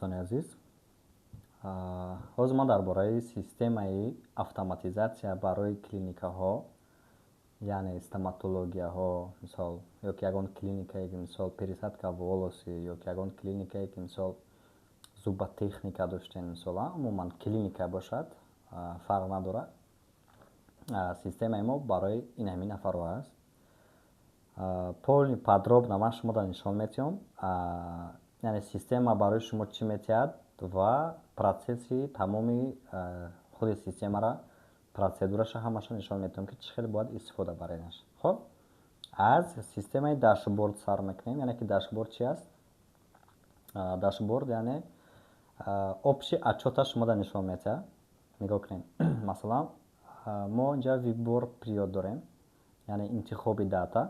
Дӯстони азиз, ҳозир ман дар бораи системаи автоматизатсия барои клиникаҳо, яъне стоматологияҳо, мисол, ё ки ягон клиникае, ки, мисол, пересадка волосы, ё ки ягон клиникае, ки, мисол, зуботехника доштем, мисол, умуман клиника бошад, фарқ надорад, системаи мо барои ин ҳамин нафарҳо аст. Полный подробно ман шуморо нишон метиҳам, яъне система барои шумо чӣ метиҳад ва процесси тамоми худи системара, процедураша, ҳамаша нишон метиҳам, ки чӣ хел бояд истифода баренаш. Хоб, аз системаи дашборд сар мекунем. Яъне ки дашборд чи аст? Дашборд, яъне общий отчёта шумода нишон метиҳад. Нигоҳ кунед, масалан, мо инҷа выбор период дорем, яъне интихоби дата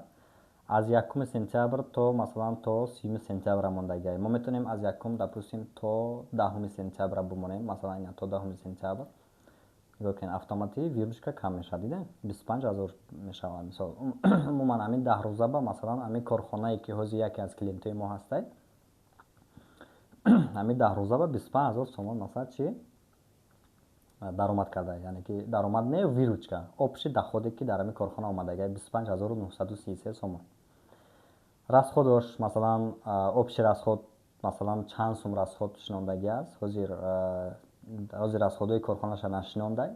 аз 1 сентябр то, масалан, то 30 сентябра мондагиа. Мо метавонем аз якум, допустим, то 10 сентябра бимонем. Масалан, ина, то 10 сентябр. Нигоҳ кунед, автоматӣ выручка кам мешавад, дидем, 25 000 мешавад. Мисол, умуман ҳамин 10 рӯза ба, масалан, ҳамин корхонае, ки ҳозир яке аз клиентҳои мо ҳастад, ҳамин 10 рӯза ба 25 000 сомон, масалан, чи даромад карда, яъне ки даромад не, выручка, общий доходе, ки дар ҳамин корхона омадага, 25 933 сомон. Расходош, масалан, общий расход, масалан, чанд сум расход шинондагӣ аст. Ҳозир расходҳои корхонаша нашинондай.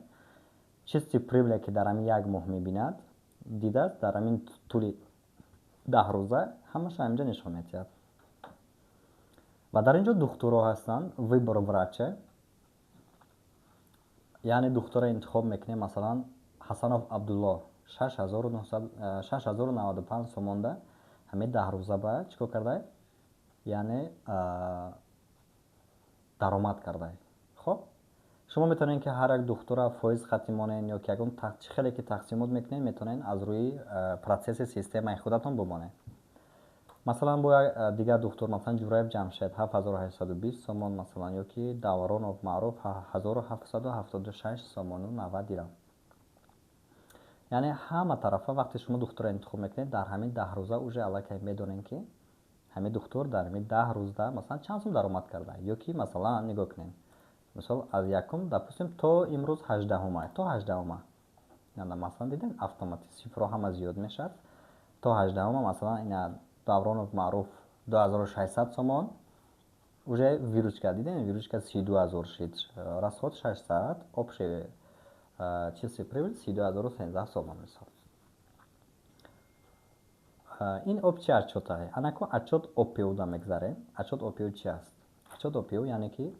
Чистый прибыле, ки дар ҳамин як моҳ мебинад, дидааст, дар ҳамин тӯли 10 рӯза ҳамаша ҳаминҷо нишон метиҳад. Ва дар ин ҷо духтурҳо ҳастанд, выбор врача, яъне духтурро интихоб мекунем. Масалан, Ҳасанов Абдулло 6095 сомонда ҳамин 10 рӯза ба чӣ кор кардай, яъне даромад кардай. Хоб, шумо метавонед, ки ҳар як духтура фоиз хати монед ё ки ягон чӣ хеле ки тақсимот мекунед, метавонед аз рӯи процесси системаи худатон бимонед. Масалан, бо дигар духтур, масалан, Ҷураев Ҷамшед 7820 сомон, масалан, ё ки Давронов Маъруф 1776 сомону 90 дирам. Яъне ҳама тарафа вақте шумо духтурро интихоб мекунед, дар ҳамин 10 рӯза уже аллакай медонем, ки ҳамин духтур дар ҳамин 10 рӯзда, масалан, чанд сум даромад карда. Ё ки, масалан, нигоҳ кунед, мисол, аз якум, допустим, то имрӯз 18-ума, то 18-ума, масалан, дидем, автоматик цифрҳо ҳама зиёд мешавад. То 18-ума, масалан, ина, Давронов Маъруф 2600 сомон уже выручка, дидем, выручка 32 000 шид, расход 600, общий чистый прибыль 32 013 сомон. Мисол, ин общий отчёта. Анако отчёт ОПУ да мегзарем. Отчёт ОПУ чи аст? Отчёт ОПУ, яъне ки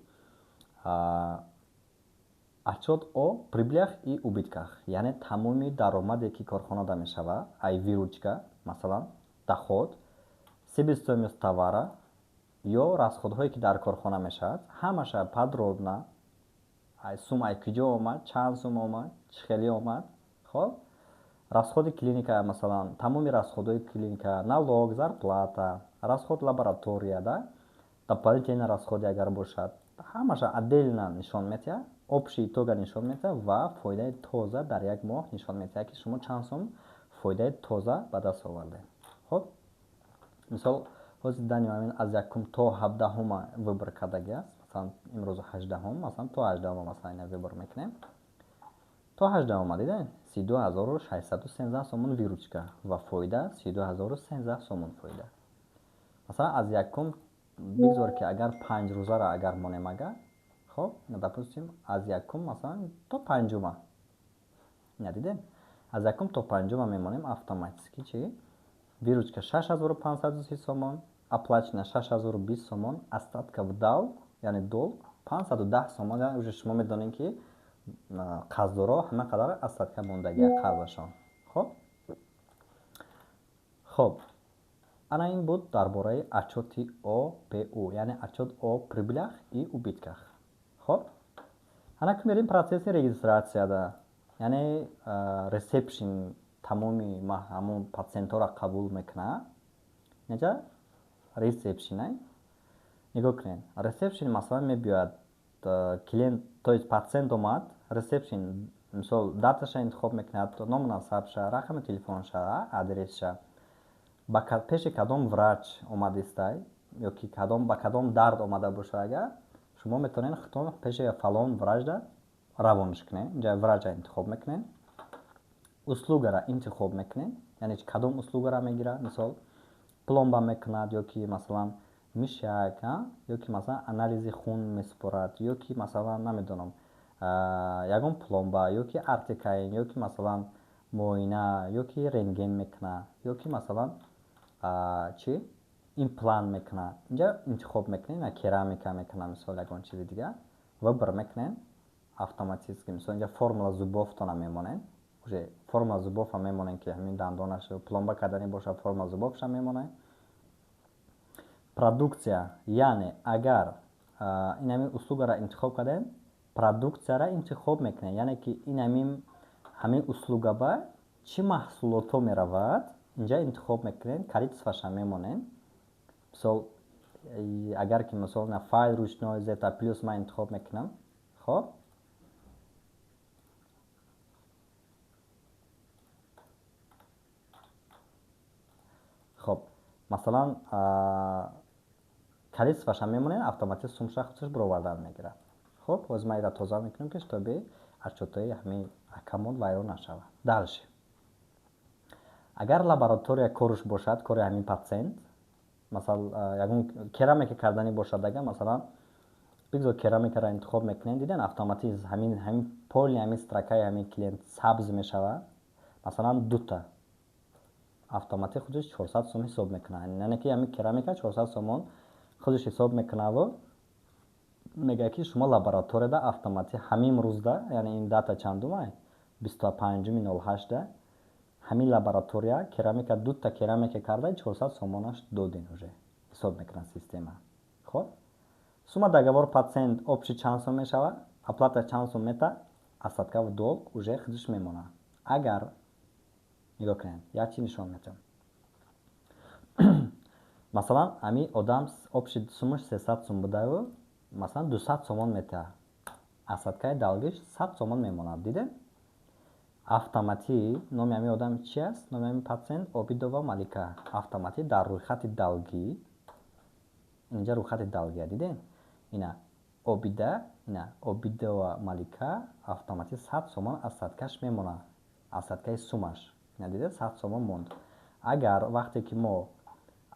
отчёт о прибылях и убытках, яъне тамоми даромаде, ки корхонада мешавад, ай выручка, масалан, доход, себестоимость товара ё расходҳое, ки дар корхона мешавад, ҳамаша подробно, сум ай куҷо омад, чанд сум омад, чӣ хеле омад. Хоб, расходи клиника, масалан, тамоми расходҳои клиника, налог, зарплата, расход лаборатория да, дополнительный расходи агар бошад, ҳамаша отдельно нишон метиҳад, общий итога нишон метиҳад ва фоидаи тоза дар як моҳ нишон метиҳад, ки шумо чанд сум фоидаи тоза ба даст овардед. Хоб, мисол, ҳозир дани ҳамин аз якум то 17-ума выбор кардагӣ аст. Масалан, имрӯз 18-ум, масалан, то 18-ума, масалан, ина выбор мекунем, то 18-ума. Дидем, 32 613 сомон выручка ва фоида 32 013 сомон фоида. Масалан, аз якум бигзор, ки агар 5 рӯзара агар монем, агар, хоб, допустим, аз якум, масалан, то панҷума. Ина, дидем, аз якум то панҷума мемонем, автоматически чи выручка 6530 сомон, оплачено 6020 сомон, остатка в долг, яъне долг 510 сомон. Яъне уже шумо медонед, ки қарздоро ҳама қадар остатка мондагия қарзашон. Хоб, ана ин буд дар бораи отчёти ОПУ, яъне отчёт о прибылях и убытках. Хоб, ана ки мерем процесси регистрацияда, яъне ресепшн тамоми ҳамон патсиентҳоро қабул мекунад. Инҷа ресепшн, нигоҳ кунед, ресепшн, масалан, мебиёяд клиент, то есть патсиент омад, ресепшн, мисол, даташа интихоб мекунад, ному насабша, рақами телефонша, адресша, ба пеши кадом врач омадистай ё ки кадом ба кадом дард омада боша. Агар Шумо метавонед худтон пеши фалон врачда равонаш кунед. Инҷа врача интихоб мекунед, услугара интихоб мекунед, яъне кадом услугара мегирад, мисол пломба мекунад ё ки масалан мишак, ё ки масалан анализи хун месупорад, ё ки масалан намедонам ягон пломба, ё ки артикаин, ё ки масалан муоина, ё ки рентген мекунад, ё ки масалан чи имплант мекунад. Инҷа интихоб мекунед, керамика мекунад, мисол ягон чизи дигар выбор мекунед автоматически. Мисол инҷа формула зубовтона мемонед, уже формула зубовро мемонед, ки ҳамин дандонаш пломба кардани бошад, формула зубовша мемонед. Продукция, яъне агар ин ҳамин услугаро интихоб кардем, продукцияро интихоб мекунед, яъне ки ин ҳамин услуга ба чӣ маҳсулотҳо меравад, инҷа интихоб мекунед, количествоша мемонед. Мисол агар ки мисол на файл ручной зета плюс ман интихоб мекунам. Хоб, хоб, масалан количествоша мемонед, автоматик сумша худаш баровардан мегирад. Хоб, ҳозир ман инро тоза мекунам, ки чтобы отчётҳои ҳамин акамон вайрон нашавад. Дальше агар лаборатория корш бошад, кори ҳамин патсиент, масалан ягон керамика кардани бошад, агар масалан бигзор керамикаро интихоб мекунем, диден автоматик ҳамин поли ҳамин строкаи ҳамин клиент сабз мешавад, масалан дута автоматик худаш 400 сом ҳисоб мекунад, яъне ки ҳамин керамика 400 сомон худаш ҳисоб мекунаву мегӯяд, ки шумо лабораторияда автоматик ҳамин рӯзда, яъне ин дата чандумай, 25.08, ҳамин лаборатория керамика дута керамика карда 400 сомонаш додин, уже ҳисоб мекунад система. Хоб, сумма договор пациент общий чанд сом мешавад, оплата чанд сом мета, остатка в долг уже худаш мемонад. Агар нигоҳ кунед, як чиз нишон медиҳам. Масалан ҳамин одам общий суммаш 300 сум будаю, масалан 200 сомон метаҳад, остаткаи долгиш 100 сомон мемонад. Дидем, автоматӣ номи ҳамин одам чи аст? Номи ҳамин патсиент Обидова Малика. Автоматӣ дар рӯйхати долгӣ, инҷа рӯйхати долгия, дидем, ина Обида, ина Обидова Малика, автоматӣ 100 сомон остаткаш мемонад, остаткаи сумаш, ина дидед, 100 сомон монд. Агар вақте ки мо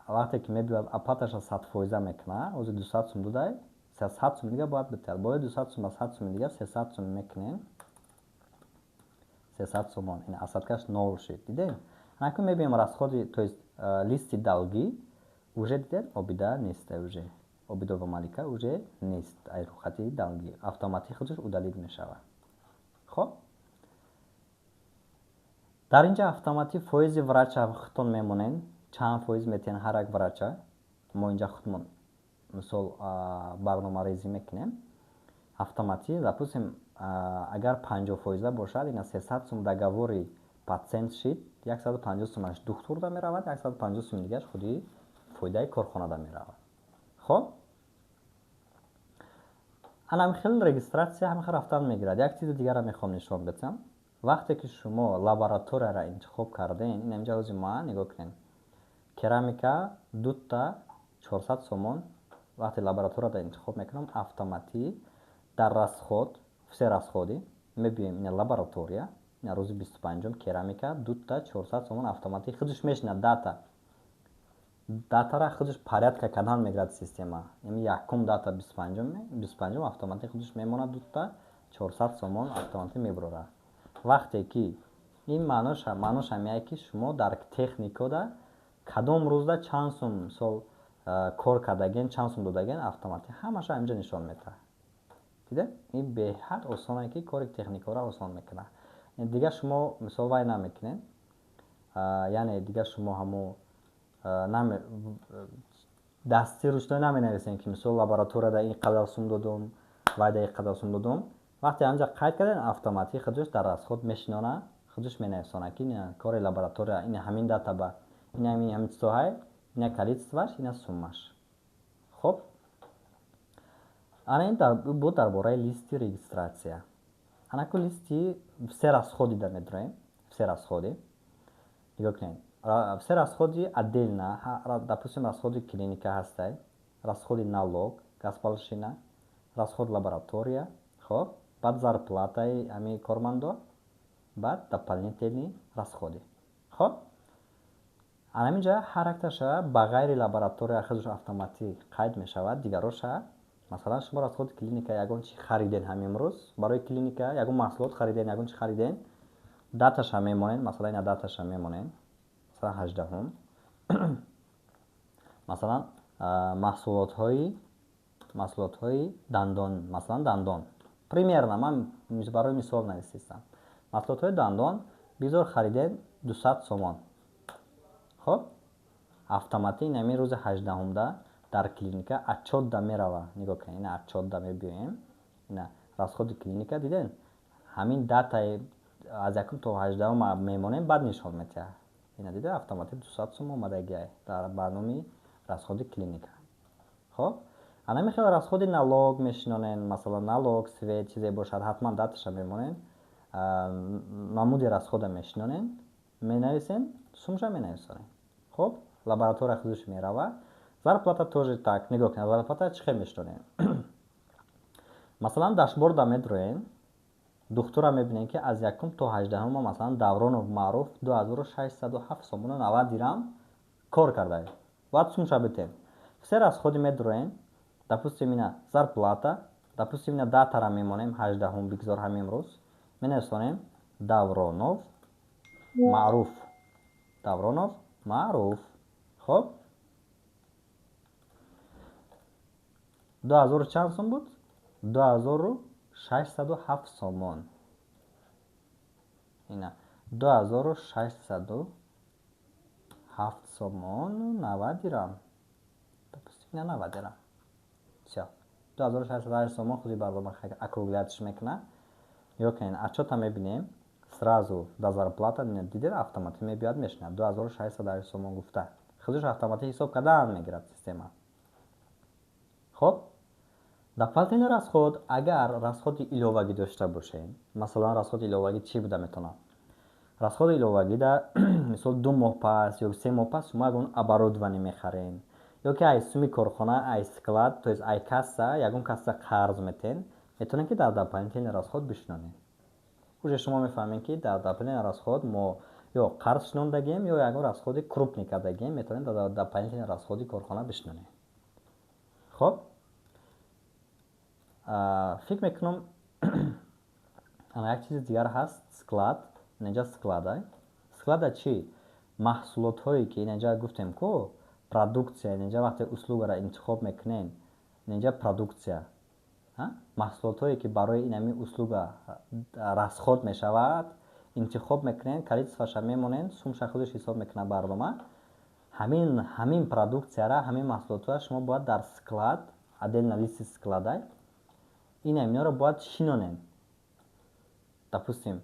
вақте ки мебиёд оплаташа 100% мекунад, ҳозир 200 сум додай, 100 сум дига бояд битиҳад, бояд 200 сум ба 100 сум дига 300 сум мекунем, 300 сомон, ин остаткаш нол шид. Дидем, акнун мебинем расходи, то есть листи долги, уже дидем Обида нест, уже Обидова Малика уже нест ай рӯйхати долги, автоматик худаш удалить мешавад. Хоб, дар инҷа автоматик фоизи врача худтон мемонед, чанд фоиз метиҳен ҳар як врача. Мо инҷа худмон мисол барномарезӣ мекунем автоматик. Допустим, агар 50% бошад, ина 300 сум договори патсиент шид, 150 сумаш духтурда меравад, 150 сум дигаш худи фоидаи корхонада меравад. Хоб, анам хел регистрация ҳам хел рафтан мегирад. Як чизи дигарро мехоҳам нишон бидиҳам. Вақте ки шумо лабораторияро интихоб кардем, ин инҷа ҳозир ма нигоҳ кунед, керамика дута 400 сомон, вақте лабораторияда интихоб мекунам, автоматӣ дар расход, все расходы мебиёем, ина лаборатория, ина рӯзи 25-ум керамика дута 400 сомон автоматӣ худаш мешинад, датара худаш порядка кардан мегирад система. Яъне якум дата 25-ум автоматӣ худаш мемонад, дута 400 сомон автоматӣ мебурорад. Вақте ки ин маънош ҳамяе, ки шумо дар техникода кадом рӯзда чанд сум мисол кор кардаген, чанд сум додаген, автоматӣ ҳамаша ҳаминҷа нишон медиҳад. Дида, ин беҳад осоне, ки кори техникаро осон мекунад. Дигар шумо мисол вай намекунед, яъне дигар шумо ҳамо дасти ручной наменависем, ки мисол лабораторияда ин қадар сум додум, вайда ин қадар сум додум. Вақте ҳаминҷа қайд кардем, автоматӣ худаш дар расход мешинона, худаш менависона, ки кори лаборатория ин ҳамин дата ба ин ҳамин чизоҳай, ина количестваш, ина суммаш. Хоб, ана ин буд дар бораи листи регистрация. Анаку листи все расходи да медроем, все расходи нигоҳ кунед, все расходи отдельно, допустим, расходи клиника ҳастай, расходи налог, госпошлина, Расход лаборатория, хоб, баъд зарплатаи ҳами кормандо, баъд дополнительные расходы. Хоб, анаминҷа ҳар якташа ба ғайри лаборатория худаш автоматӣ қайд мешавад. Дигароша, масалан, шумо расходи клиника ягон чи хариден, ҳамин рӯз барои клиника ягон маҳсулот хариден, ягон чи хариден, даташа мемонен. Масалан, ина даташа мемонен, масалан, 18-ум, масалан, маҳсулотҳои дандон, масалан, дандон, примерно, ман барои мисол нависистам, маҳсулотҳои дандон бизор хариден 200 сомон. Хоб, автоматӣ инами рӯзи 18-умда дар клиника отчётда мерава. Нигоҳ кунед, ина отчётда мебиёем, ина расходи клиника, диден, ҳамин датаи аз якум то 18-ум мемонем, баъд нишон метиҳад. Ина дида, автоматӣ 200 сом омадагиай дар барномаи расходи клиника. Хоб, анами хел расходи налог мешинонен. Масалан, налог, свет, чизе бошад, ҳатман даташа мемонен, намуди расхода мешинонен, менависен, сумша менависонен. Хоб, лаборатория худаш мерава. Зарплата тоже так. Нигоҳ кунед, зарплата чӣ хел мешинонем? Масалан, дашборда медроем, духтура мебинем, ки аз якум то 18-ума, масалан, Давронов Маъруф 2607 сомону 90 дирам кор кардае, бояд сумша битем. Все расходы медроем, допустим, ина зарплата, допустим, ина датара мемонем, 18-ум бигзор, ҳамин рӯз менависонем Давронов Маъруф, Давронов Маъруф. Хоб, 2000 чанд сум буд? 2607 сомон. Ина 2607 сомону 90 дирам, ина 90 дирам. Всё, 2608 сомон худи барнома округлятьш мекунад. Ё кунед, отчёта мебинем, сразу да зарплата, дидед, автоматӣ мебиёд, мешинад 2608 сомон гуфта, худаш автоматӣ ҳисоб кардан мегирад система. Хоб, дополнительный расход, агар расходи иловагӣ дошта бошем, масалан, расходи иловагӣ чӣ буда метавонад? Расходи иловагӣ да, мисол, 2 моҳ пас ё 3 моҳ пас шумо ягон оборудование мехарен ё ки ай суми корхона, ай склад, то есть ай касса, ягон касса қарз метен, метавонед, ки дар дополнительный расход бишинонед. Уже шумо мефаҳмед, ки дар дополнительный расход мо ё қарз шинондагием, ё ягон расходи крупный кардагием, метавонед дар дополнительный расходи корхона бишинонед. Хоб, фикр мекунам, ана як чизи дигар ҳаст: склад. Инҷа склада. Склада чӣ? Маҳсулотҳое ки инҷа гуфтем ку, продукция. Инҷа вақте услугаро интихоб мекунем, инҷа продукция, маҳсулотҳое ки барои инами услуга расход мешавад, интихоб мекунем, количествоша мемонем, сумша худаш ҳисоб мекунад барнома. Ҳамин продукцияра, ҳамин маҳсулотҳоя шумо бояд дар склад, отдельно листи склада, ин ҳаминҳоро бояд шинонем. Допустим,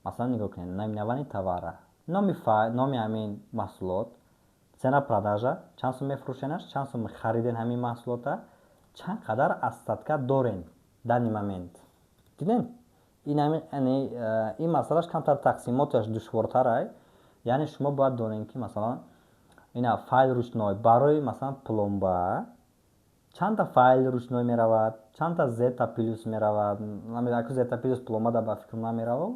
масалан, нигоҳ кунед: наименование товара, номи ҳамин маҳсулот, цена продажа, чанд сум мефурӯшенаш, чанд сум хариден ҳамин маҳсулота, чанд қадар остатка дорен данный момент. Дидем, ин масъалаш камтар тақсимоташ душвортарай. Яъне шумо бояд донем, ки масалан, ина файл ручной барои, масалан, пломба чандта файл ручной меравад, чандта Зета Плюс меравад. Аку Зета Плюс пломбада ба фикр намеравад.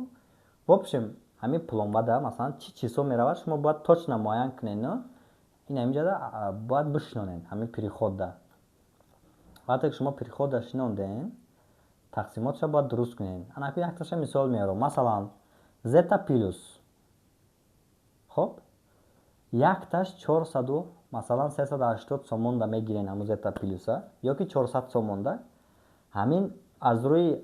В общем, ҳамин пломбада, масалан, чӣ чизҳо меравад, шумо бояд точно муайян кунед. Ин ҳаминҷода бояд бишинонед ҳамин переходда. Вақте ки шумо переходда шинонден, тақсимотша бояд дуруст кунед. Анаку якташа мисол меорам: масалан, Зета Плюс, хоб, якташ 400, масалан, 380 сомонда мегирен ҳамун Зета Плюса ё ки 400 сомонда. Ҳамин аз рӯи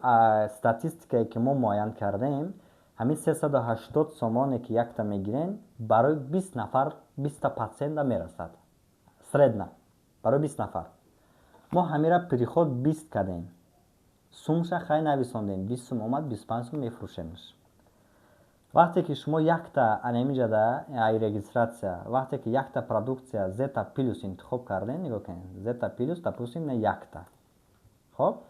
статистикае, ки мо муайян кардем, ҳамин 380 сомоне, ки якта мегирен, барои 20 нафар, 20-та пациента мерасад средно барои 20 нафар. Мо ҳамира переход 20 кардем, сумша хай нависондем, 20 сум омад, 25 сум мефурӯшемш. Вақте ки шумо якта анамиҷада ай регистрация, вақте ки якта продукция Зета Плюс интихоб кардем, нигоҳ кунед, Зета Плюс, допустим, на якта. Хоб,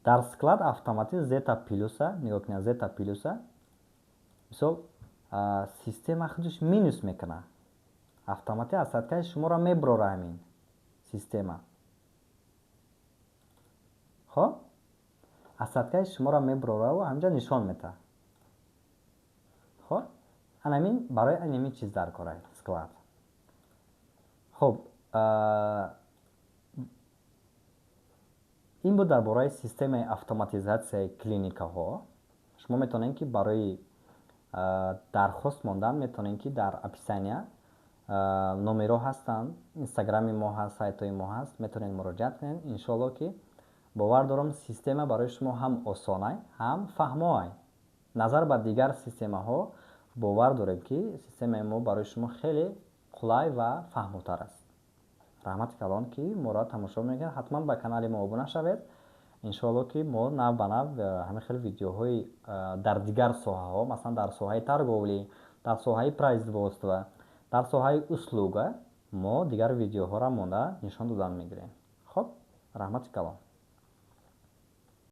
дар склад автоматӣ Зета Плюса, нигоҳ кунед, Зета Плюса, мисол, система худаш минус мекунад, автоматӣ остаткаи шуморо меброра ҳамин система. Хоб, остаткаи шуморо мебурораву ҳаминҷа нишон метаҳад. Хоб, анамин барои анамин чиз дар кора склад. Хоб, ин буд дар бораи системаи автоматизатсияи клиникаҳо. Шумо метавонед, ки барои дархост мондан метавонед, ки дар описания номерҳо ҳастанд, инстаграми мо ҳаст, сайтҳои мо ҳаст, метавонед муроҷиат кунед. Иншоалло, ки бовар дорам, система барои шумо ҳам осонай, ҳам фаҳмоай назар ба дигар системаҳо. Бовар дорем, ки системаи мо барои шумо хеле қулай ва фаҳмотар аст. Раҳмати калон, ки моро тамошо мекунед. Ҳатман ба канали мо обуна шавед. Иншоалло, ки мо нав ба нав ҳамин хел видеоҳои дар дигар соҳаҳо, масалан, дар соҳаи торговля, дар соҳаи производства, дар соҳаи услуга, мо дигар видеоҳоро монда нишон додан мегирем. Хоб, раҳмати калон.